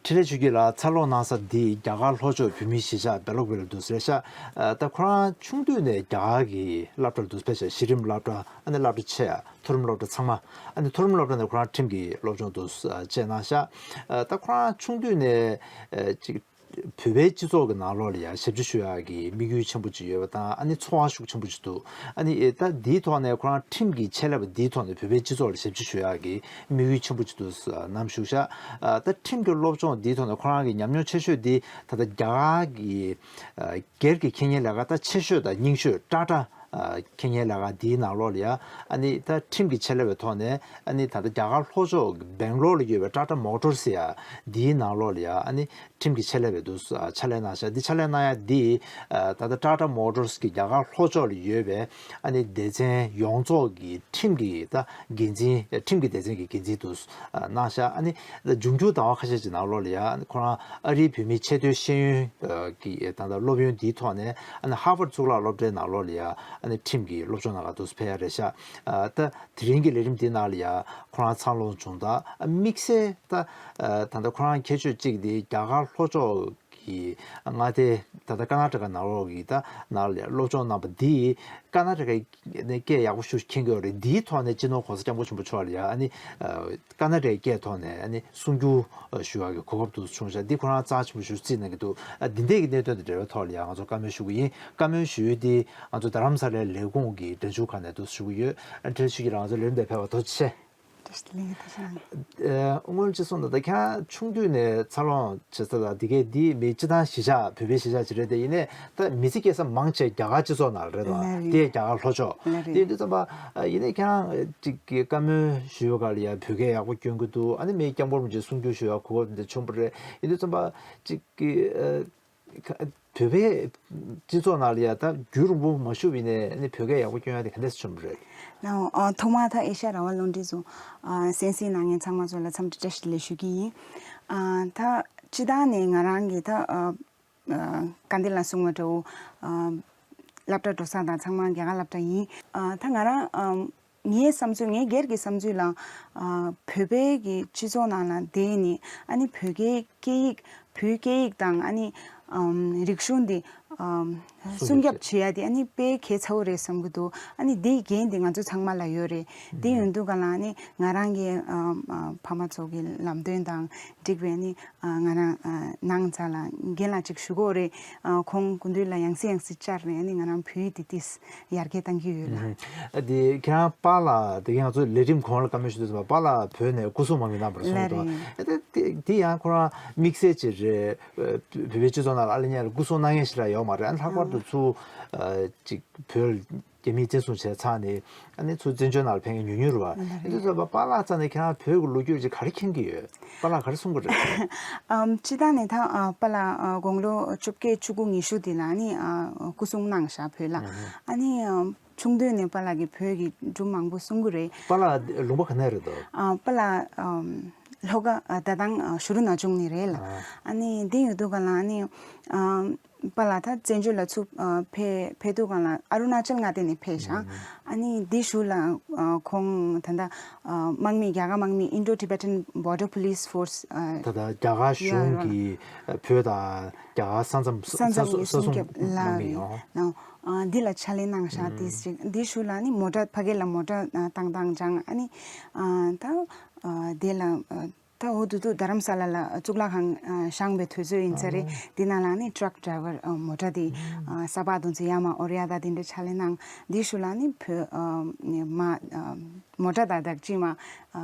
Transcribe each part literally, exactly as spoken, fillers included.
འཕྲིན་ལས་ཆོས་སྐྱིད་ལགས། འཚར་ལོངས་གནང་ས་འདི་རྒྱ་གར་ལྷོ་ཕྱོགས་བོད་མིའི་གཞིས་ཆགས་སྦེལ་ཀོབ་ལ་འདུག་ཟེར་ཤག་ཨ། ད་ཁོ་རང་ཆུང་དུས་ནས་རྒྱ་གར་གྱི་སློབ་གྲྭར་འདུག་ཕེབས་ཤག་གཞི་རིམ་སློབ་གྲྭ། ཨ་ནི་སློབ་གྲྭ་ཆེ་ཡ་མཐོ་རིམ་སློབ་གྲྭ་ཚང་མ། ཨ་ནི་མཐོ་རིམ་སློབ་གྲྭ་ནས་ཁོ་རང་ཁྲིམས་ཀྱི་སློབ་སྦྱོང་འདུག་ཨ། བྱས་གནང་ཤག་ཨ། ད་ཁོ་རང་ཆུང་དུས་ནས་ཨ། ཅིག་བོད་པའི་སྤྱི་ཚོགས་ཀྱི་ནང་ལོགས་ལ་ཡང་ཞབས་ཕྱི་ཞུ་ཡག་གི་དམིགས་ཡུལ་ཆེན་པོ་ཅིག་ཡོད་པ་དང་། ཨ་ནི་ཚོར་བ་ཤུགས་ཆེན་པོ་ཅིག་འདུག་ཨ་ནི་ཨེ། ད་འདིའི་ཐོག་ནས་ཁོ་རང་ཁྲིམས་ཀྱི་ཆེད་ལས་པ་འདིའི་ཐོག་ནས་བོད་པའི་སྤྱི་ཚོགས་ལ་ཞབས་ཕྱི་ཞུ་ཡག་གི་དམིགས་ཡུལ་ཆེན་པོ་ཅིག་འདུག་ཨ། ནམ་ཞུགས་ཤག་ཨ། ད་ཁྲིམས་ཀྱི་སློབ་སྦྱོང་འདིའི་ཐོག་ནས་ཁོ་རང་གི་ཉམས་མྱོང་ཆེ་ཤོས་འདི་ད་ལྟ་རྒྱ་གར་གྱི་ཨ། སྒེར་གྱི་ཁེ་ཉེན་ལས་ཀ་ད་ཆེ་ཤོས་དང་རྙིང་ཤོས་ཊ་ཊ་ཨ། ཁེ་ཉེན་ལས་ཀ་འདིའི་ནང་ལོགས་ལ་ཡ། ཨ་ནི་ད་ཁྲིམས་ཀྱི་ཆེད་ལས་པའི་ཐོག་ནས། ཨ་ནི་ད་ལྟ་རྒྱ་གར་ལྷོ་ཕྱོགས་སྦེང་ལོར་ལ་ཡོད་པའི་ཊ་ཊ་མོ་ཊར་སི་ཡ་འདིའི་ནང་ལོགས་ལ་ཡ། ཨ་ནི་ཁྲིམས་ཀྱི་ཆེད་ལས་པའི་འདུག་ཨ། ཕྱག་ལས་གནང་ཤག་འདི་ཕྱག་ལས་གནང་ཡ་འདི་ཨ། ད་ལྟ་ཊ་ཊ་མོ་ཊར་སི་གི་རྒྱ་གར་ལྷོ་ཕྱོགས་ལ་ཡོད་པའི་ཨ་ནི་སྡེ་ཚན་ཡོངས་རྫོགས་ཀྱི་ཁྲིམས་ཀྱི་ད་འགན་འཛིན། ཁྲིམས་ཀྱི་སྡེ་ཚན་གྱི་འགན་འཛིན་འདུག་ཨ། གནང་ཤག་ཨ་ནི་འབྱུང་འགྱུར་ཟླ་བ་ཁ་ཤས་ཀྱི་ནང་ལོགས་ལ་ཡ། ཨ་ནི་ཁོ་རང་ཨ་རིའི་བོད་མིའི་ཆེས་མཐོའི་ཤེས་ཡོན་ཨ། གྱི་ད་ལྟ་སློབ་ཡོན་འདིའི་ཐོག་ནས། ཨ་ནི་ཧར་ཝརཌ་གཙུག་ལག་སློབ་གྲྭའི་ནང་ལོགས་ལ་ཡ། ཨ་ནི་ཁྲིམས་ཀྱི་སློབ་སྦྱོང་གནང་ག་འདུག་ཕེབས་ཡ་རེད་ཤག་ཨ། ད་དེ་རིང་གི་ལས་རིམ་འདི་ནང་ལ་ཡ་ཁོ་རང་འཚར་ལོངས་བྱུང་སྟངས། ཨ། དམིགས་བསལ་ད་ཨ། ད་ལྟ་ཁོ་རང་ཁྱད་ཆོས་གཅིག་འདི་རྒྱ་གར་ལྷོ་ཕྱོགས་ཀྱི་མངའ་སྡེ། ད་ལྟ་ཀར་ནཱ་ཊ་ཀ་ནང་ལོགས་ཀྱི་ད་ནང་ལ་སློབ་སྦྱོང་གནང་པ་འདིས་ཀར་ནཱ་ཊ་ཀའི་ནས་སྐད་ཡག་པོ་ཞིག་མཁྱེན་གྱི་ཡོད་རེད། འདིའི་ཐོག་ནས་སྤྱི་ནོར་༸གོང་ས་༸སྐྱབས་མགོན་ཆེན་པོ་མཆོག་ལ་ཡ། ཨ་ནི་ཨ། ཀར་ནཱ་ཊ་ཀའི་སྐད་ཐོག་ནས་ཨ་ནི་གསུང་རྒྱུ་ཞུ་ཡག་གི་གོ་སྐབས་འདུག་བྱུང་ཤག་འདི་ཁོ་རང་རྩ་ཆེན་པོ་ཞིག་བརྩིས་གནང་གི་འདུག་ཨ། འདི་འདྲའི་གི་གནད་དོན་དང་འབྲེལ་བའི་ཐོག་ལ་ཡ་ང་ཚོ་བཀའ་མོལ་ཞུ་གི་ཡིན། བཀའ་མོལ་ཞུ་ཡུལ་འདི་ང་ཚོ་རྡ་རམ་ས་ལའི་ལས་ཁུངས་ཀྱི་འགྲན་ཞུགས་ཁང་ནས་འདུག་ཞུ་གི་ཡོད། ཨ། འཕྲིན་ལས་ཆོས་སྐྱིད་ལགས་ང་ཚོ་ལས་རིམ་དེ་ཕེབས་པར་ཐུགས་རྗེ་ཆེ། བཀྲ་ཤིས་བདེ་ལེགས། ཨ། སྔོན་ཅིག་གསུངས་དང་། ད་ཁྱེད་རང་ཆུང་དུས་ནས་འཚར་ལོངས་བྱེད་ས་དང་། དེ་གའི་འདི་མི་སྤྱི་བཏང་གཞིས་ཆགས། བོད་པའི་གཞིས་ཆགས་ཅིག་རེད་དེ། ཡིན་ནའི་ད་མི་ཚེ་སྐྱེལ་ས་མང་ཆེ་རྒྱ་གར་སྤྱི་ཚོགས་ནང་རེད་དོ། ལགས་རེད། དེ་རྒྱ་གར་ལྷོ་ཕྱོགས། ལགས་རེད། དེ་ཡིན་དུས་ཙམ་པ། ཨ། ཡིན་ནའི་ཁྱེད་རང་ཅིག་གི་བཀའ་མོལ་ཞུ་བའི་སྐབས་ལ་ཡ་བོད་སྐད་ཡག་པོ་སྐྱོན་གྱི་འདུག་ཨ་ནི་མི་སྐྱབས་མགོན་རིན་པོ་ཆེ་གསུང་རྒྱུ་ཞུ་ཡག་གོ་སྐབས་འདི་བྱུང་བ་རེད། ཡིན་དུས་ཙམ་པ་ཅིག་གི་ཨ། བོད་པའི་སྤྱི་ཚོགས་ནང་ལ་ཡ་ད་རྒྱུན་རིང་པོ་མ་བཞུགས་པ་ཡིན་ནའི་ནི་བོད་སྐད་ཡག་པོ་སྐྱོན་ཡ་དེ་ག་འདྲས་བྱུང་བ་རེད། ནའོ། ཨ། ཐོག་མར་ད་ཨེ་ཤ་ཡ་རང་དབང་རླུང་འཕྲིན་ཚོ། ཨ། གསན་གཟིགས་གནང་མཁན་ཚང་མ་ཚོ་ལ་འཚམས་འདྲི་བཀྲ་ཤིས་བདེ་ལེགས་ཞུ་གི་ཡིན། ཨ། ད་སྤྱི་བཏང་ནས་ང་རང་གིས་ད་ཨ། ཨ། སྐལ་ལྡན་ལགས་གསུངས་པ་འདྲ་བོ། ཨ། སློབ་གྲྭ་འགྲོ་ས་དང་ཚང་མ་རྒྱ་གར་སློབ་གྲྭ་ཡིན། ཨ། ད་ང་རང་ཨ། ངའི་བསམ་ཚུལ། ངའི་སྒེར་གྱི་བསམ་ཚུལ་ལ། ཨ། བོད་པའི་གི་སྤྱི་ཚོགས་ནང་ལ་བསྡད་ནས། ཨ་ནི་བོད་སྐད་སྐད་ཡིག་བོད་སྐད་ཡིག་དང་། ཨ་ནི་ཨམ། རིག་གཞུང་འདི་ཨམ། སྲུང་སྐྱོབ་བྱེད་ཡ་དེ་ཨ་ནི་དཔེ་གལ་ཆེ་བོ་རེད་བསམ་གྱི་འདུག་ཨ་ནི་འདིའི་འགན་དེ་ང་ཚོ་ཚང་མ་ལ་ཡོད་རེད། དེ་ཡིན་དུས་ག་ལ་ཨ་ནི་ང་རང་གི་ཨམ། ཨ། ཕ་མ་ཚོ་གི་ལམ་སྟོན་དང་འགྲིག་པའི་ཨ་ནི། ཨ། ང་རང་ཨ། ནང་ཚ་ལ་རྒན་ལགས་ཅིག་ཞུ་གི་ཡོད་རེད། ཨ། ཁོང་སྐུ་མདུན་ལ་ཡང་སེ་ཡང་སེ་བཅར་ནས། ཨ་ནི་ང་རང་བོད་ཡིག་དེ་ཏིས་ཡར་རྒྱས་གཏང་གི་ཡོད་ལགས། ཨ། དེ་ཁྱེད་རང་པཱ་ལགས་དེ་ག་ང་ཚོ་ལས་རིམ་གོང་ལ་བཀའ་མོལ་ཞུ་དུས་ཙམ་པ་པཱ་ལགས་བོད་ནས་སྐུ་སྲུང་དམག་མི་གནང་བ་རེད་གསུངས་འདུག་ལགས་རེད། ཨ། དེ་དེ་དེ་ཡང་ཁོ་རང་དམིགས་བསལ་ཅིག་རེད། ཨ། བོད་པའི་སྤྱི་ཚོགས་ནང་ལ་ཨ་ལེ་ཉེ་ལ་སྐུ་སྲུང་གནང་མཁན་ཞིག་ར་ཡོད་མ་རེད། ཨ། ལྷག་པར་དུ་ཚུར་ཨ། ཅིག་བོད་རྒྱ་མིས་བཙན་བཟུང་བྱས་ཚར་ནས། ཨ་ནི་ཚུར་བཙན་བྱོལ་ནང་ལ་ཕེབས་མཁན་ཉུང་ཉུང་རེད་པ། ལགས་རེད། དེ་ཚོ་པཱ་ལགས་རྩ་ནས་ཁྱེད་རང་བོད་ཀྱི་ལོ་རྒྱུས་ཅིག་ག་རེ་མཁྱེན་གྱི་ཡོད། པཱ་ལགས་ག་རེ་གསུང་གི་རེད། ཨམ། སྤྱི་བཏང་ནས་ད་ཨ། པཱ་ལགས་ཨ། དགུང་ལོ་བཅོ་བརྒྱད་བཅུ་དགུ་ཉི་ཤུ་དེ་ལ་ནི་ཨ། སྐུ་སྲུང་གནང་ཤག་བོད་ལ། ཨ་ནི་ཨམ། ཆུང་དུས་ནས་པཱ་ལགས་ཀྱིས་བོད་ཀྱི་སྒྲུང་མང་པོ་གསུང་གི་རེད། པཱ་ལགས་ལུང་པ་ག་ནས་རེད་དོ། ཨ། པཱ་ལགས་ཨམ། ལྷོ་ཁ། ཨ། ད་ཐང་ཨ། ཞུ་རུ་ན་ཆུང་ནས་རེད་ལགས། ཨ་ནི་དེ་ཡོད་དུས་ག་ལ་ནི་ཨམ། པཱ་ལགས་ད་བཙན་བྱོལ་ལ་ཚུར་ཨ། ཕེབས་ཕེབས་དུས་ག་ལ་ཨ་རུ་ན་ཅལ་མངའ་སྡེ་ནས་ཕེབས་ཤག་ཨ་ནི་དེའི་གཞུག་ལ་ཨ། ཁོང་ད་ལྟ་ཨ། དམག་མི། རྒྱ་གར་དམག་མི། Indo-Tibetan Border Police Force ཨ། ད་ལྟ་རྒྱ་གར་གཞུང་གིས་བོད་དང་རྒྱ་གར་ས་མཚམས། ས་མཚམས་ཀྱི་སྲུང་སྐྱོབ་ལ་དམག་མི་རེད། ཡོད། ཨ། འདི་ལ་ཕྱག་ལས་གནང་ཤག་དེ་ཞིག་དེའི་གཞུག་ལ་ནི་མོ་ཊ། ཕ་གི་ལ་མོ་ཊ་བཏང་སྟངས་སྦྱངས། ཨ་ནི་ཨ། ད་ཨ། དེ་ལ་ཨ། ད་འོ་དུ་དུ་རྡ་རམ་ས་ལ་ལ་གཙུག་ལག་ཁང་ཨ། བཞེངས་པའི་དུས་ཚོད་ཡིན་ས་རེད། ཨ། དེ་ནང་ལ་ནི་ཊག་ཌ་རའི་ཝར་ཨ། མོ་ཊ་དེ་ཨ། ས་ཕག་དུང་ཚོ་ཡར་མར་འོར་ཡ་ད་དེ་འདྲའི་ཕྱག་ལས་གནང་། དེའི་གཞུག་ལ་ནི་བོད་ཨ། མ་ཨ། མོ་ཊ་དང་དག་ཅིག་མ་ཨ།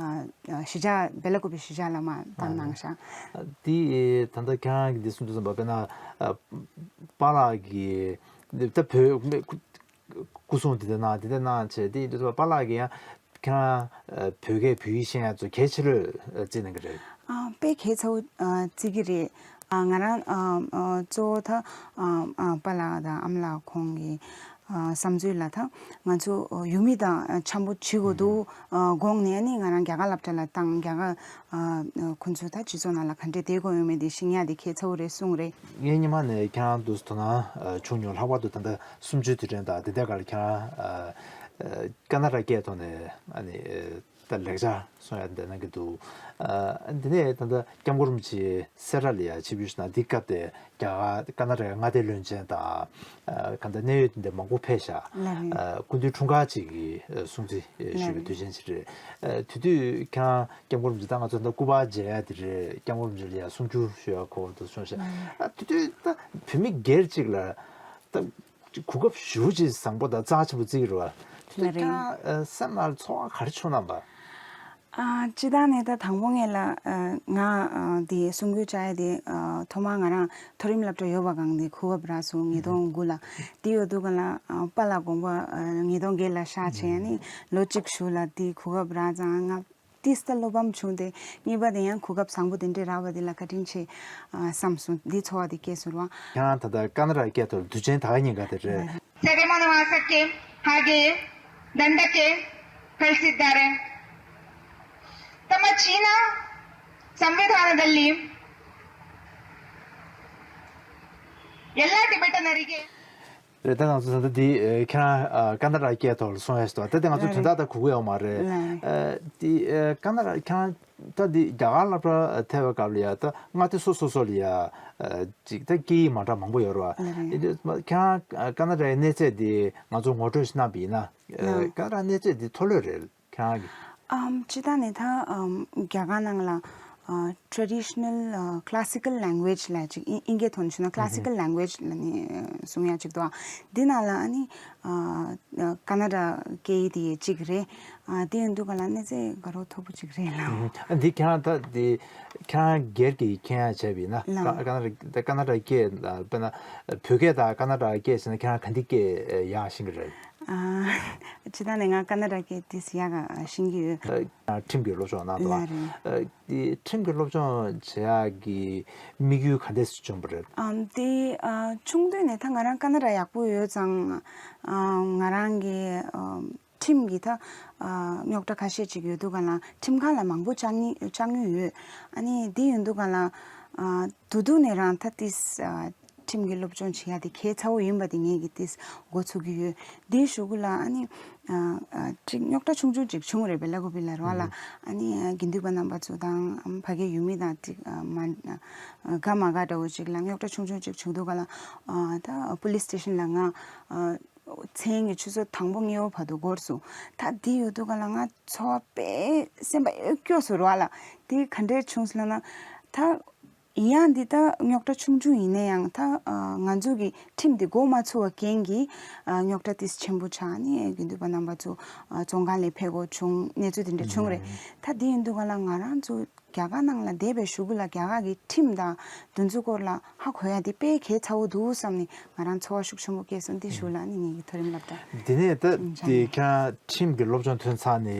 གཞིས་ཆགས་སྦེ་ལ་ཀུ་པེ་གཞིས་ཆགས་ལ་མ་བཏང་གནང་ཤག་དེ་ད་ལྟ་ཁྱེད་རང་གིས་འདི་གསུང་དུས་ཙམ་པ་དཔེར་ན་ཨ། པཱ་ལགས་ཀྱིས་ད་བོད་སྐུ་སྲུང་དེ་འདྲ་གནང་། དེ་འདྲ་གནང་བྱས། དེ་ཡིན་དུས་པཱ་ལགས་ཀྱིས་ཡང་ཁྱེད་རང་ཨ། བོད་སྐད་བོད་ཡིག་ཤེས་ཡ་ཚོ་གལ་ཆེ་ལོས་བརྩི་གནང་གི་རེད། ཨ། དཔེ་གལ་ཆེ་བོ་ཨ། བརྩི་གི་རེད། ཨ། ང་རང་ཨ། ཨ། གཙོ་བོ་ད་ཨ། ཨ། པཱ་ལགས་དང་ཨ་མ་ལགས་ཁོང་གི་ཨ། བསམ་ཚུལ་ལ་ད་ང་ཚོ་ཡུལ་མི་དང་འཆམ་པོ་བྱེད་དགོས་འདུག་ཨ། དགོངས་ནས་ནི་ང་རང་རྒྱ་གར་སློབ་གྲྭ་ལ་བཏང་། རྒྱ་གར་ཨ། ཁོང་ཚོ་ད་སྤྱི་ཚོགས་ནང་ལ་ག་འདྲས་བསྡད་དགོས་ཡོད་མེད་དེ་ཤེས་ཡ་དེ་གལ་ཆེ་བོ་རེད་གསུངས་རེད། ངས་སྔོན་མ་ནས་ཁྱེད་རང་འདུག་དོ་སྣང་བྱུང་མྱོང་། ལྷག་པར་དུ་ད་ལྟ་གསུམ་བཅུའི་དུས་དྲན་དང་དེ་འདྲའི་སྐབས་ལ་ཁྱེད་རང་ཨ། ཨ། ཀར་ནཱ་ཊ་ཀའི་སྐད་ཐོག་ནས་ཨ་ནི་ ད་ལེགས་ཆ་གསུང་ཡ་འདི་གནང་གི་འདུག་ཨ་འདི་ནས་ད་ལྟ་སྐྱབས་མགོན་རིན་པོ་ཆེ་སེ་ར་ལ་ཡ་ཆིབས་བསྒྱུར་ཞུས་ན། འདི་སྐབས་དེ་རྒྱ་གར་ཀ་ན་ཌ་མངའ་སྡེའི་བློན་ཆེན་དང་ཨ་ག་འདྲ་གནད་ཡོད་འདི་མང་པོ་ཕེབས་ཤག་ལགས་རེད། ཨ་སྐུ་མདུན་འཁྲུངས་སྐར་ཅིག་གི་ཨ་སྲུང་བརྩི་ཞུས་པའི་ལགས་རེད། དུས་ཆེན་ཞིག་རེད། ཨ་དེ་དུས་ཁྱེད་རང་སྐྱབས་མགོན་རིན་པོ་ཆེ་ད་ང་ཚོ་ད་སྐུ་པར་མཇལ་ཡ་དེ་རེད། སྐྱབས་མགོན་རིན་པོ་ཆེ་ལ་ཡ་གསུང་སྒྱུར་ཞུ་ཡ་གོ་བ་འདུག་གསུངས་ཤག་ཨ་དེ་དུས་ད་བོད་མི་སྒེར་གཅིག་ལ་ད་གོ་སྐབས་ཞེ་པོ་ཅིག་བཟང་པོ་དང་རྩ་ཆེན་པོ་བརྩི་གི་རེད་བ། དེ་ལགས་རེད། ཁྱེད་རང་ཨ་སེམས་ནང་ཚོར་བ་ག་རེ་བྱུང་གནང་བ། ཨ་སྤྱིར་བཏང་ནས་ད་དང་པོ་ངེད་ལ་ཨ་ང་ཨ་དེ་གསུང་སྒྱུར་བྱ་ཡ་དེ་ཨ་ཐོག་མར་ང་རང་མཐོ་རིམ་སློབ་གྲྭ་ཡོད་པ་སྒང་དེ་གོ་སྐབས་རག་སོང་། ཉིས་སྟོང་དགུ་ལ། དེ་ཡོད་དུས་སྒང་ལ་ཨ་པཱ་ལགས་དགོངས་པ་ཨ་ཉིས་སྟོང་བརྒྱད་ལ་བཞག་བྱས་ནས་ལོ་གཅིག་གཞུག་ལ་དེ་གོ་སྐབས་རག་ཙང་ང་ཏིས་ད་བློ་ཕམ་བྱུང་སྟེ། གཉིས་པ་དེ་ཡང་གོ་སྐབས་བཟང་པོ་དེ་འདྲས་རག་པ་དེ་ལ་བཀའ་དྲིན་ཆེ་ཨ་བསམ་སོང་། འདི་ཚོར་བ་དེ་སྐྱེས་སོང་ར། ཁྱེད་རང་ད་ལྟ་ཀ་ན་ཌ་སྐད་ཐོག་དུས་ཆེན་ད་ག་ཉིན་ག་དེ་རེད། 世界物忘記、ハーゲー、ダンダケ、カルシダレ、ತಮ್ಮ ಚೀನಾ ಸಂವಿಧಾನದಲ್ಲಿ ಎಲ್ಲ ಟಿಬೆಟನರಿಗೆ རེད། ད་ང་ཚོ་ད་ལྟ་འདི་ཨ་ཁྱེད་རང་ཨ་ཀ་ན་ཌ་སྐད་ཐོག་ལ་གསུང་ཡ་ཞིག་འདུག་ད་དེ་ང་ཚོ་དོན་དག་ད་གོ་གི་ཡོད་མ་རེད། ལགས་རེད། ཨ་འདི་ཨ་ཀ་ན་ཌ་ཁྱེད་རང་ད་འདི་རྒྱ་གར་སློབ་གྲྭ་ཐེ་བའི་སྐབས་ལ་ཡ་ད་མངའ་སྡེ་སོ་སོ་སོ་ལ་ཡ་ཨ་ཅིག་ད་སྐད་ཡིག་མ་འདྲ་མང་པོ་ཡོད་རེད་བ། ལགས་རེད། ཨ་འདི་ཁྱེད་རང་ཨ་ཀ་ན་ཌའི་གནས་ཚད་འདི་ང་ཚོ་ངོ་སྤྲོད་ཞིག་གནང་བ་ཡིན་ན། ཨ་ལགས། ཀ་ན་ཌ་གནས་ཚད་འདི་མཐོ་ལོས་རེད། ཁྱེད་རང་གི་ཨམ་སྤྱིར་བཏང་ནས་ད་ཨམ་རྒྱ་གར་ནང་ལ་ཨ་traditional ཨ་classical language ལབ་ཅིག་ཨིན་ཨིན་སྐད་ཐོག་ནས་ཞུས་ན་classical language ལབ་ནས་གསུང་ཡ་ཅིག་འདུག་འདི་ནང་ལ་ཨ་ནི་ཨ་ཀ་ན་ཌ་སྐད་ཡིག་དེ་གཅིག་རེད། ཨ་དེ་ཡིན་དུས་སྒང་ལ་གནས་ཚད་དགའ་རབ་མཐོ་པོ་ཅིག་རེད་ལགས། ཨ་འདི་ཁྱེད་རང་ད་འདི་ཁྱེད་རང་སྒེར་གྱི་མཁྱེན་ཡ་བྱས་པ་ཡིན་ན། ལགས། ཀ་ཀ་ན་ཌ་ཀ་ན་ཌ་སྐད་དཔེར་ན་བོད་སྐད་དང་ཀ་ན་ཌ་སྐད་བྱས་ན་ཁྱེད་རང་ག་འདི་སྐད་ཡག་ཤེས་ཀྱི་རེད། ཨ་སྤྱིར་བཏང་ནས་ང་ཀ་ན་ཌ་སྐད་ཏིས་ཡག་ག་ཤེས་ཀྱི་ཡོད། ཨ་ཁྲིམས་ཀྱི་སློབ་སྦྱོང་གནང་འདུག་ལགས་རེད། ཨ་དེ་ཁྲིམས་ཀྱི་སློབ་སྦྱོང་བྱེད་ཡག་གི་དམིགས་ཡུལ་ག་འདྲས་བྱུང་བ་རེད། ཨམ་དེ་ཨ་ཆུང་དུས་ནས་ད་ང་རང་ཀ་ན་ཌ་ཡག་པོ་ཡོད་ཙང་ཨ་ང་རང་གི་ཨམ་ཁྲིམས་ཀྱི་ད་ཨ་རྙོག་དྲ་ཁ་ཤས་ཅིག་ཡོད་དུས་སྒང་ལ་ཁྲིམས་ཁང་ལ་མང་པོ་བཅར་མྱོང་བཅར་མྱོང་ཡོད། ཨ་ནི་དེ་ཡོད་དུས་སྒང་ལ་ཨ་དུ་དུ་ནས་རང་ད་ཏིས་ཨ་ཁྲིམས་ཀྱི་སློབ་སྦྱོང་བྱེད་ཡ་དེ་གལ་ཚ་བོ་ཡིན་པ་དེ་ངེད་ཀྱིས་ཏིས་མགོ་ཚོད་ཀྱི་ཡོད། དེའི་གཞུག་གུ་ལ་ཨ་ནི་ཨ་ཨ་ཅིག་རྙོག་དྲ་ཆུང་ཆུང་ཅིག་བྱུང་རེད་པས། ལ་ཁོ་པི་ལ་རོ་ལ་ཨ་ནི་ཨ་དགེ་འདུན་པ་རྣམ་པ་ཚོ་དང་ཨམ་ཕ་གིའི་ཡུལ་མི་དང་ཅིག་ཨ་མ་ཨ་དགའ་མ་དགའ་འདྲ་བོ་ཅིག་ལ་རྙོག་དྲ་ཆུང་ཆུང་ཅིག་བྱུང་དུས་སྒང་ལ་ཨ་ད་police station ལ་ང་ཨ་མཚན་གྱི་ཆུ་ཚོད་དང་པོ་ལྔ་པོ་བར་དུ་འགོར་སོང་། ད་དེ་ཡོད་དུས་སྒང་ལ་ང་ཚོར་བ་དཔེ་སེམས་པ་གཡོ་སྐྱོ་སོང་ར་ལ། དེ་ག་འདྲས་བྱུང་སོང་ལབ་ན་ད། ཡིན་ཡང་འདི་ད་རྙོག་དྲ་ཆུང་ཆུང་ཡིན་ན་ཡང་ད་ཨ་ང་ཚོ་གི་ཁྲིམས་འདི་འགོ་མ་ཚུགས་པ་རྐྱེན་གྱིས་ཨ་རྙོག་དྲ་ཏིས་ཆེན་པོ་ཆགས་ནས་དགེ་འདུན་པ་རྣམ་པ་ཚོ་ཨ་བཙོན་ཁང་ལས་ཕེབས་དགོས་བྱུང་། གནས་ཚུལ་དེ་འདྲ་བྱུང་རེད། ད་འདི་ཡིན་དུས་སྒང་ལ་ང་རང་ཚོ་རྒྱ་གར་ནང་ལ་བསྡད་པའི་གཞུག་གུ་ལ་རྒྱ་གར་གྱི་ཁྲིམས་དང་དེ་ཚོའི་སྐོར་ལ་ཧ་གོ་ཡ་དེ་དཔེ་གལ་ཚ་བོ་འདུག་བསམ་ནས་ང་རང་ཚོར་བ་ཤུགས་ཆེན་པོ་སྐྱེས་སོང་། འདི་ཞུ་ལ་ནི་ངེད་ཀྱི་མཐོ་རིམ་སློབ་གྲྭ། འདི་ནས་ད་འདི་ཁྱེད་རང་ཁྲིམས་ཀྱི་སློབ་སྦྱོང་ཐོན་ཚར་ནས་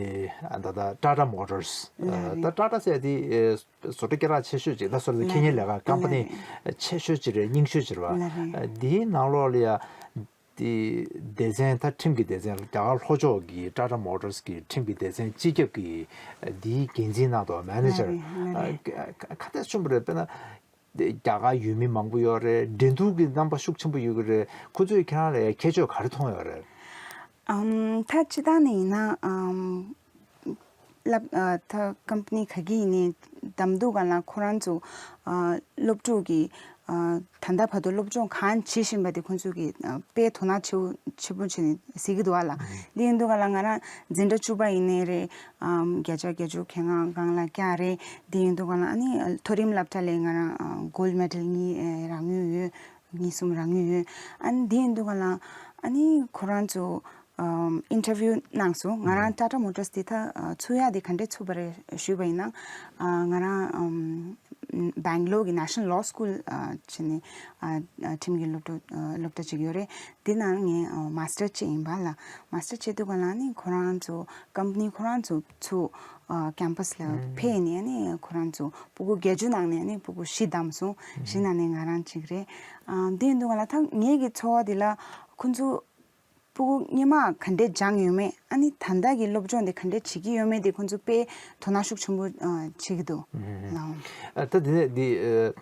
ད་ལྟ་Tata Motors ད་Tata ཟེར་དེ། བཟོ་གྲྭ་སྐད་གྲགས་ཆེ་ཤོས་ཅིག་ད་བཟོ་གྲྭ་ཁེ་ཉེ་ལས་ཀ་ཀམ་པ་ནི་ཆེ་ཤོས་ཅིག་རེད། རྙིང་ཤོས་ཅིག་རེད་བ། འདིའི་ནང་ལོགས་ལ་ཡ་དེ་སྡེ་ཚན་ད་ཁྲིམས་ཀྱི་སྡེ་ཚན་རྒྱ་གར་ལྷོ་ཕྱོགས་ཀྱི་Tata Motors གི་ཁྲིམས་ཀྱི་སྡེ་ཚན་སྤྱི་ཁྱབ་ཀྱི་དེའི་འགན་འཛིན་གནང་འདུག་མེ་ནེ་ཇར། ཁ་གཏད་གསུམ་རེད། དཔེར་ན་རྒྱ་གར་ཡུལ་མི་མང་པོ་ཡོད་རེད། འགྲན་བསྡུར་གྱི་རྣམ་པ་ཤུགས་ཆེན་པོ་ཡོད་ཀྱི་རེད། ཁོ་ཚོས་ཁྱེད་རང་ལ་ཡ་ཁྱད་ཆོས་ག་རེ་མཐོང་ཡོད་རེད། ཨམ་ད་སྤྱིར་བཏང་ནས་ཡིན་ན་ཨམ་ལབ་ཨ་ད་ཀམ་པ་ནི་ག་གི་ཡིན་ནའི་གདམ་འདུག་ག་ལ་ཁོ་རང་ཚོ་ཨ་སློབ་ཕྲུག་གི་ཨ་ད་ལྟ་བར་དུ་སློབ་སྦྱོང་གང་བྱེད་བཞིན་པ་དེ་ཁོ་ཚོ་གི་ཨ་དཔེ་དོ་སྣང་ཆེ་བོ་ཆེ་བོ་བྱས་ནས་གཟིགས་ཀྱི་འདུག་ག་ལ། འདི་ཡིན་འདུག་ག་ལ་ང་རང་འཛིན་གྲྭ་བཅུ་པ་ཡིན་ནའི་རེད། ཨམ་བརྒྱ་ཆ་བརྒྱད་ཅུ་གྱ་ལྔ་སྒང་ལ་བཀྱག་རེད། འདི་ཡིན་འདུག་ག་ལ་ཨ་ནི་མཐོ་རིམ་སློབ་གྲྭ་ལ་ང་རང་ཨ་gold medal གཉིས་ཨེ་རག་མྱོང་ཡོད། གཉིས་གསུམ་རག་མྱོང་ཡོད། ཨ་ནི་འདི་ཡིན་འདུག་ག་ལ་ཨ་ནི་ཁོ་རང་ཚོ་ཨམ་interview གནང་སོང་། ང་རང་Tata Motors དེ་ད་ཨ་ཚུགས་ཡ་དེ་ག་འདྲས་ཚུགས་པ་རེད་ཞུས་པ་ཡིན་ན། ཨ་ང་རང་ཨམ་Bangalore གི་National Law School ཨ་བྱས་ནས་ཨ་ཨ་ཁྲིམས་ཀྱི་སློབ་གྲྭ་ཨ་སློབ་གྲྭ་ཅིག་ཡོད་རེད། དེ་ནང་ངས་ཨ་master བྱས་ཡིན་པ་ལ། master བྱས་དུས་ག་ལ་ནི་ཁོ་རང་ཚོ་company ཁོ་རང་ཚོ་ཚུགས་ཨ་campus ལ་ཕེབས་ནས་ནི་ཁོ་རང་ཚོ་སྤུ་གུ་བརྒྱད་ཅུ་ནང་ནས་ནི་སྤུ་གུ་བཞི་བདམས་སོང་། བཞི་ནང་ནས་ང་རང་གཅིག་རེད། ཨ་དེ་ཡིན་དུས་ག་ལ་ད་ངེད་ཀྱི་ཚོར་བ་དེ་ལ་ཁོ་ཚོ་སྤུ་གུ་སྔོན་མ་ག་འདྲས་སྦྱངས་ཡོད་མེད། ཨ་ནི་ད་ལྟ་གི་སློབ་སྦྱོང་དེ་ག་འདྲས་བྱེད་ཀྱི་ཡོད་མེད་དེ་ཁོ་ཚོ་དཔེ་དོ་སྣང་ཤུགས་ཆེན་པོ་ཨ་བྱེད་ཀྱི་འདུག་ལགས། ཨ་ད་དེ་ནས་འདི་ཨ་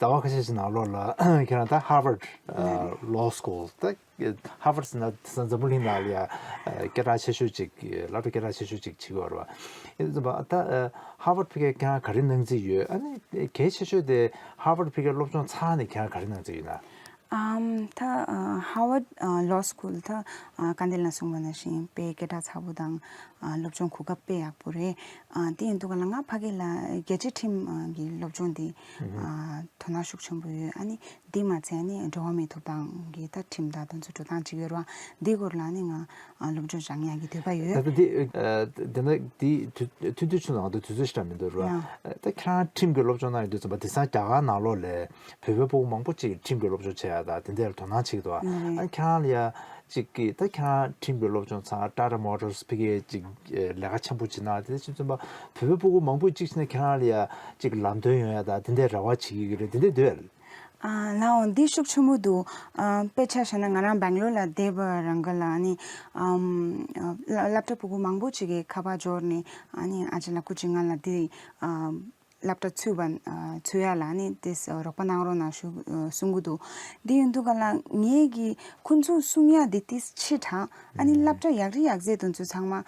ཟླ་བ་ཁ་ཤས་ཤིག་ནང་ལོགས་ལ་ཁྱེད་རང་ད་Harvard Law School ད་Harvard ཟེར་ན་དེང་སང་འཛམ་བུ་གླིང་ནང་ལ་ཡ་སྐད་གྲགས་ཆེ་ཤོས་ཅིག་སློབ་གྲྭ་སྐད་གྲགས་ཆེ་ཤོས་ཅིག་བྱེད་ཀྱི་ཡོད་རེད་བ། ཡིན་ཙམ་པ་ད་Harvard ཕ་གིར་ཁྱེད་རང་ག་རེ་གནང་རྩིས་ཡོད། ཨ་ནི་གལ་ཆེ་ཤོས་དེ་Harvard ཕ་གིར་སློབ་སྦྱོང་ཚར་ནས་ཁྱེད་རང་ག་རེ་གནང་རྩིས་ཡོད་ན། ཨམ། ད་ཨ་Harvard ཨ་Law School ད་ཨ་དཀའ་ལས་ལ་གསུངས་པ་ནང་བཞིན་དཔེ་སྐད་གྲགས་ཚ་པོ་དང་ཨ་སློབ་སྦྱོང་གོ་སྐབས་དཔེ་ཡག་པོ་རེད། ཨ་དེ་ཡིན་དུས་ག་ལ་ང་ཕ་གི་ལ་རྒྱལ་སྤྱིའི་ཁྲིམས་ཨ་གི་སློབ་སྦྱོང་འདི་ཨ་དོ་སྣང་ཤུགས་ཆེན་པོ་ཡོད། ཨ་ནི་འདི་མ་ཚད་ནི་འགྲོ་བ་མིའི་ཐོབ་ཐང་གི་ད་ཁྲིམས་དང་དོན་ཚོ་འགྲོ་སྟངས་ཅིག་ཡོད་རེད་བ། འདི་སྐོར་ལ་ནི་ང་ཨ་སློབ་སྦྱོང་སྦྱང་ཡག་གི་འདོད་པ་ད་ཡོད། ལྟ་འདི་ཨ་དེ་ན་འདི་དུས་ཐུང་ཐུང་ཆུ་ནང་དུ་དུས་ཚོད་ཞིག་མི་འདུག་རེད་བ། ཡང་ད་ཁྱེད་རང་ཁྲིམས་ཀྱི་སློབ་སྦྱོང་གནང་ཡོད་དུས་ཙམ་པ་དེང་སང་རྒྱ་གར་ནང་ལོགས་ལ་བོད་པའི་སྤུ་གུ་མང་པོ་ཅིག་ཁྲིམས་ཀྱི་སློབ་སྦྱོང་བྱེད་ཡ་ད་དེ་འདྲ་ལ་དོ་སྣང་བྱེད་ཀྱི་འདུག་ཨ་ནི་ཁྱེད་རང་ལ་ཡ་ཅིག་གི་ད་ཁྱེད་རང་ཁྲིམས་ཀྱི་སློབ་སྦྱོང་ཚང་Tata Motors ཕ་གིར་ཅིག་ལས་ཀ་ཆེན་པོ་བྱེད་ན་དེ་ཕྱིན་ཙམ་པ་བོད་པའི་སྤུ་གུ་མང་པོ་ཅིག་བྱས་ན་ཁྱེད་རང་ལ་ཡ་ཅིག་ལམ་སྟོན་ཡོང་ཡ་ད་དེ་འདྲའི་རེ་བ་བྱེད་ཀྱི་ཡོད་རེད། དེ་འདྲ་འདུག་ཨ། ཨ་ལའོ་འདི་ཤུགས་ཆེན་པོ་འདུག་ཨ་དཔེ་ཆ་བཞག་ན་ང་རང་སྦེང་ལོར་ལ་བསྡད་པ་རང་ག་ལ་ནི་ཨམ་ཨ་སློབ་གྲྭ་སྤུ་གུ་མང་པོ་ཅིག་གིས་ཁ་པར་འབྱོར་ནས་ཨ་ནི་ཨ་ཅེ་ལགས་སྐུ་མཁྱེན་ང་ལ་འདི་ཨ་སློབ་གྲྭ་ཚུད་པ་ཨ་ཚུད་ཡ་ལ་ནི་དེ་རོགས་པ་གནང་རོགས་གནང་ཞུ་ཨ་གསུང་གི་འདུག་འདི་ཡིན་དུས་ག་ལ་ངས་ཀྱི་ཁོང་ཚོ་གསུང་ཡ་འདི་ཏིས་ཕྱི་དྲགས། ཨ་ནི་སློབ་གྲྭ་ཡག་རི་ཡག་རྫས་དེ་ཚོ་ཚང་མ་ཨ་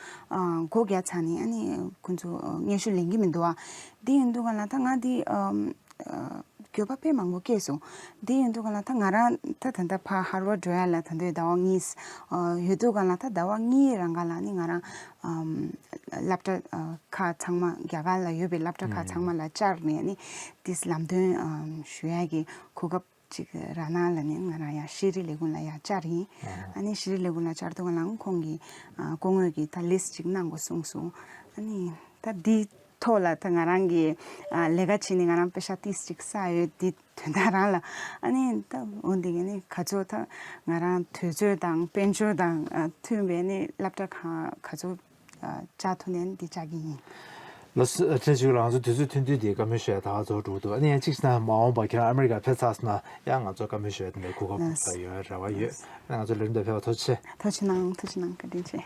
སྒོ་རྒྱག་ཚར་ནས་ཨ་ནི་ཁོང་ཚོ་ཨ་སྙན་ཞུ་ལེན་གྱི་མི་འདུག་ཨ་འདི་ཡིན་དུས་ག་ལ་ད་ང་འདི་ཨམ་ཨ་འགྱོད་པ་དཔེ་མང་པོ་སྐྱེས་སོང་། འདི་ཡིན་དུས་ག་ལ་ད་ང་རང་ད་ད་ལྟ་ཕ་Harvard འགྲོ་ཡ་ལ་ད་ལྟའི་ཟླ་བ་གཉིས་ཨ་ཡོད་དུས་ག་ལ་ད་ཟླ་བ་གཉིས་རང་ག་ལ་ནི་ང་རང་ཨམ་སློབ་གྲྭ་ཨ་ཁག་ཚང་མ་རྒྱ་གར་ལ་ཡོད་པའི་སློབ་གྲྭ་ཁག་ཚང་མ་ལ་བཅར་ནས་ནི་ཏིས་ལམ་སྟོན་ཨམ་ཞུ་ཡ་གི་གོ་སྐབས་ཅིག་རག་ན་ལ་ནི་ང་རང་ཡང་ཤེས་རིག་ལས་ཁུངས་ལ་ཡང་བཅར་ཡིན། ཨ་ནི་ཤེས་རིག་ལས་ཁུངས་ལ་བཅར་དུས་ག་ལ་ཁོང་གིས་ཨ་སྐུ་ངོ་གིས་ད་ལིས་ཅིག་གནང་དགོས་གསུངས་སོང་། ཨ་ནི་ད་འདི་ཐོག་ལ་ད་ང་རང་གིས་ཨ་ལས་ཀ་བྱས་ནས་ང་རང་པེ་ཤ་ཏིས་ཅིག་བསགས་ཡོད། འདི་དོན་དག་རང་ལ་ཨ་ནི་ད་འོ་འདི་ག་ནི་ག་ཚོད་ད་ང་རང་དུས་ཚོད་དང་དཔལ་འབྱོར་དང་ཨ་མཐུན་པའི་ནི་སློབ་གྲྭ་གང་ག་ཚོད་ཨ་བཅར་ཐུབ་ནའི་འདི་བཅར་གྱི་ཡིན། ལགས་སོ། ཕྲན་གཅིག་ལ་ང་ཚོ་དུས་ཚོད་ཐུང་ཐུང་དེ་བཀའ་མོལ་ཞུ་ཡ་ད་ག་ཚོད་འགྲོ་འདུག་ཨ་ནི་ཡང་གཅིག་བྱས་ན་མ་འོངས་པ་ཁྱེད་རང་ཨ་མི་རི་ཀ་ཕེབས་ཚར་སོང་ན་ཡང་ང་ཚོ་བཀའ་མོལ་ཞུ་ཡ་དེ་འདྲའི་གོ་སྐབས་ལགས་ད་ཡོང་ཡ་རེ་བ་ཡོད། ལགས་སོ། ང་ཚོ་ལས་རིམ་དེ་ཕེབས་པ་ཐུགས་རྗེ་ཆེ། ཐུགས་རྗེ་གནང་། ཐུགས་རྗེ་གནང་། བཀའ་དྲིན་ཆེ།